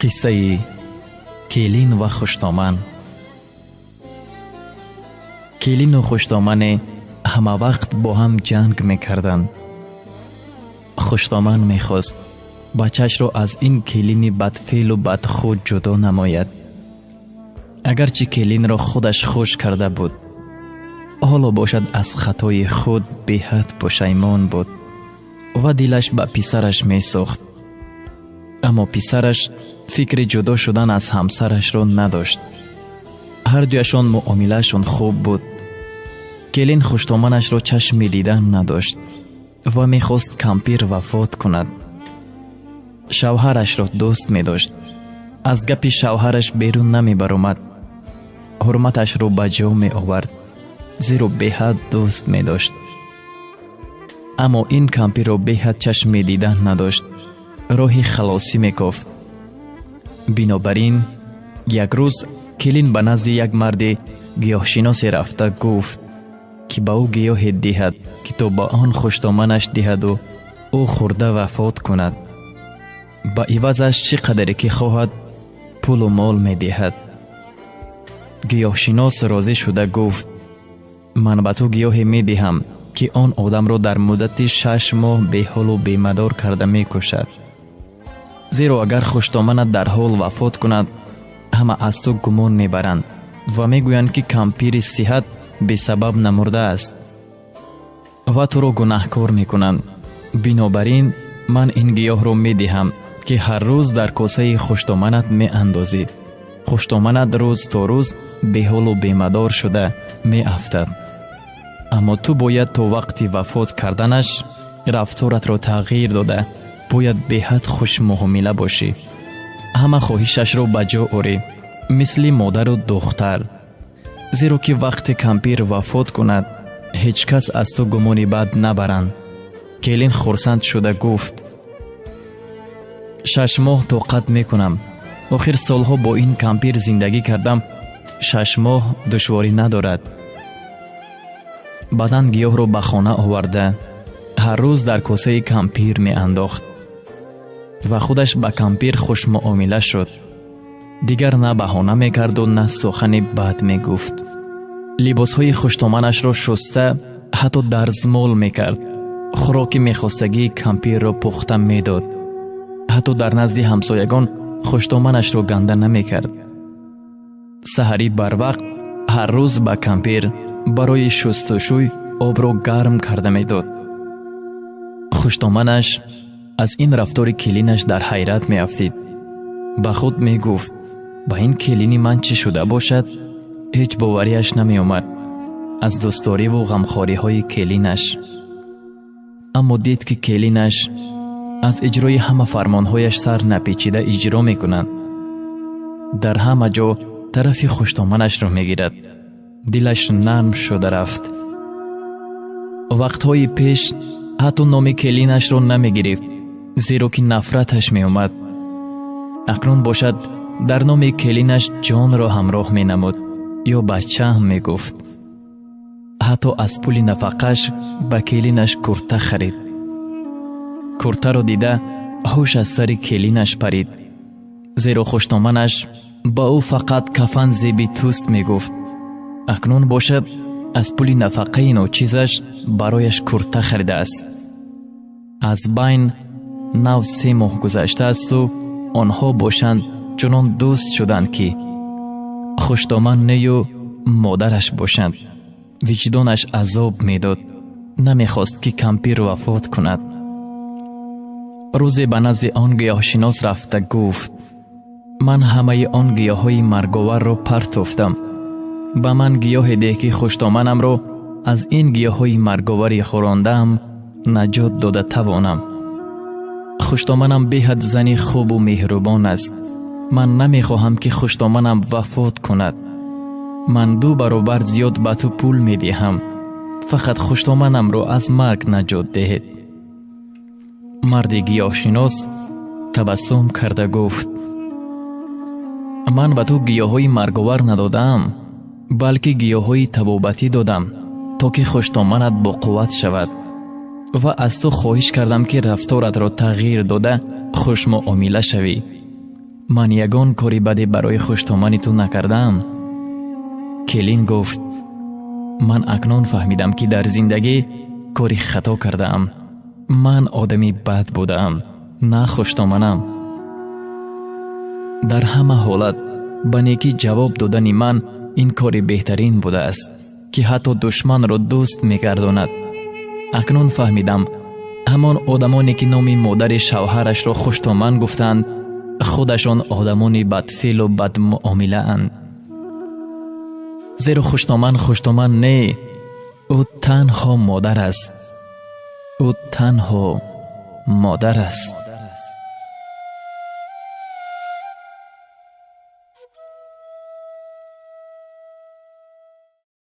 Қиссаи келин ва хуштоман. Келину хуштомане ҳамавақт бо ҳам ҷанг мекарданд. Хуштоман мехост бачаашро аз ин келини бадфеълу бадхӯ ҷудо намояд. Агарчи келинро худаш хуш карда буд, ҳоло бошад, аз хатои худ беҳад пушаймон буд ва дилаш ба писараш месӯхт. Аммо писараш фикри ҷудо шудан аз ҳамсарашро надошт. Ҳардуяшон муомилаашон хуб буд. Келин хуштоманашро чашми дидан надошт ва мехост кампир вафот кунад. Шавҳарашро дӯст медошт, аз гапи шавҳараш берун намебаромад, ҳурматашро ба ҷо меовард, зеро беҳад дӯст медошт. Аммо ин кампирро беҳад чашми дидан надошт, роҳи халосӣ мекофт. Бинобар ин як рӯз келин ба назди як марди гиёҳшиносе рафта гуфт, ки ба ӯ гиёҳе диҳад, ки то ба он хуштоманаш диҳаду ӯ хӯрда вафот кунад. Ба ивазаш чӣ қадаре ки хоҳад, пулу мол медиҳад. Гиёҳшинос розӣ шуда гуфт: «Ман ба ту гиёҳе медиҳам, ки он одамро дар муддати 6 моҳ беҳолу бемадор карда мекушад. Зеро агар хуштоманат дар ҳол вафот кунад, ҳама аз ту гумон мебаранд ва мегӯянд, ки кампири сиҳат бесабаб намурдааст ва туро гунаҳкор мекунанд. Бинобар ин ман ин гиёҳро медиҳам, ки ҳар рӯз дар косаи хуштоманат меандозӣ. Хуштоманат рӯз то рӯз беҳолу бемадор шуда меафтад. Аммо ту бояд то вақти вафот карданаш рафторатро тағйир дода, бояд беҳад хушмуомила бошӣ, ҳама хоҳишашро ба ҷо орӣ, мисли модару духтар. Зеро ки вақте кампир вафот кунад, ҳеҷ кас аз ту гумони бад набаранд». Келин хурсанд шуда гуфт: «6 моҳ тоқат мекунам. Охир солҳо бо ин кампир зиндагӣ кардам, 6 моҳ душворӣ надорад». Баъдан гиёҳро ба хона оварда, ҳар рӯз дар косаи кампир меандохт ва худаш ба кампир хушмуомила шуд. Дигар на баҳона мекарду, на сухани бад мегуфт. Либосҳои хуштоманашро шуста, ҳатто дарзмол мекард, хӯроки мехостагии кампирро пухта медод. Ҳатто дар назди ҳамсоягон хуштоманашро ганда намекард. Саҳарӣ барвақт ҳар рӯз ба кампир барои шустушӯй обро гарм карда медод. Хуштоманаш аз ин рафтори келинаш дар ҳайрат меафтид. Ба худ мегуфт: «Ба ин келини ман чӣ шуда бошад?» Ҳеҷ боварияш намеомад аз дӯстдориву ғамхориҳои келинаш. Аммо дид, ки келинаш аз иҷрои ҳама фармонҳояш сар напечида иҷро мекунад, дар ҳама ҷо тарафи хуштоманашро мегирад. Дилаш нарм шуда рафт. Вақтҳои пеш ҳатто номи келинашро намегирифт, зеро ки нафраташ меомад. Акнун бошад, дар номи келинаш ҷонро ҳамроҳ менамуд ё бачаам мегуфт. Ҳатто аз пули нафақаш ба келинаш курта харид. Куртаро дида, ҳуш аз сари келинаш парид, зеро хуштоманаш ба ӯ фақат «кафан зеби туст» мегуфт. Акнун бошад, аз пули нафақаи ночизаш барояш курта харидааст. Аз байн нав 3 моҳ гузаштаасту онҳо бошанд, чунон дӯст шуданд, ки хуштоман нею модараш бошанд. Виҷдонаш азоб медод, намехост, ки кампир вафот кунад. Рӯзе ба назди он гиёҳшинос рафта гуфт: «Ман ҳамаи он гиёҳҳои марговарро партофтам. Ба ман гиёҳе деҳ, ки хуштоманамро аз ин гиёҳҳои марговари хӯрондаам наҷот дода тавонам. Хуштоманам беҳад зани хубу меҳрубон аст. Ман намехоҳам, ки хуштоманам вафот кунад. Ман ду баробар зиёд ба ту пул медиҳам, фақат хуштоманамро аз марг наҷот диҳед». Марди гиёҳшинос табассум карда гуфт: «Ман ба ту гиёҳҳои марговар надодаам, балки гиёҳҳои табобатӣ додам, то ки хуштоманат боқувват шавад, ва аз ту хоҳиш кардам, ки рафторатро тағйир дода, хушмуомила шавӣ. Ман ягон кори баде барои хуштомани ту накардаам. Келин гуфт: «Ман акнун фаҳмидам, ки дар зиндагӣ кори хато кардаам. Ман одами бад будаам, на хуштоманам. Дар ҳама ҳолат ба некӣ ҷавоб додани ман ин кори беҳтарин будааст, ки ҳатто душманро дӯст мегардонад. Акнун фаҳмидам, ҳамон одамоне, ки номи модари шавҳарашро хуштоман гуфтанд, худашон одамони бадфеълу бадмуомилаанд, зеро хуштоман хуштоман не, ӯ танҳо модар аст, ӯ танҳо модар аст».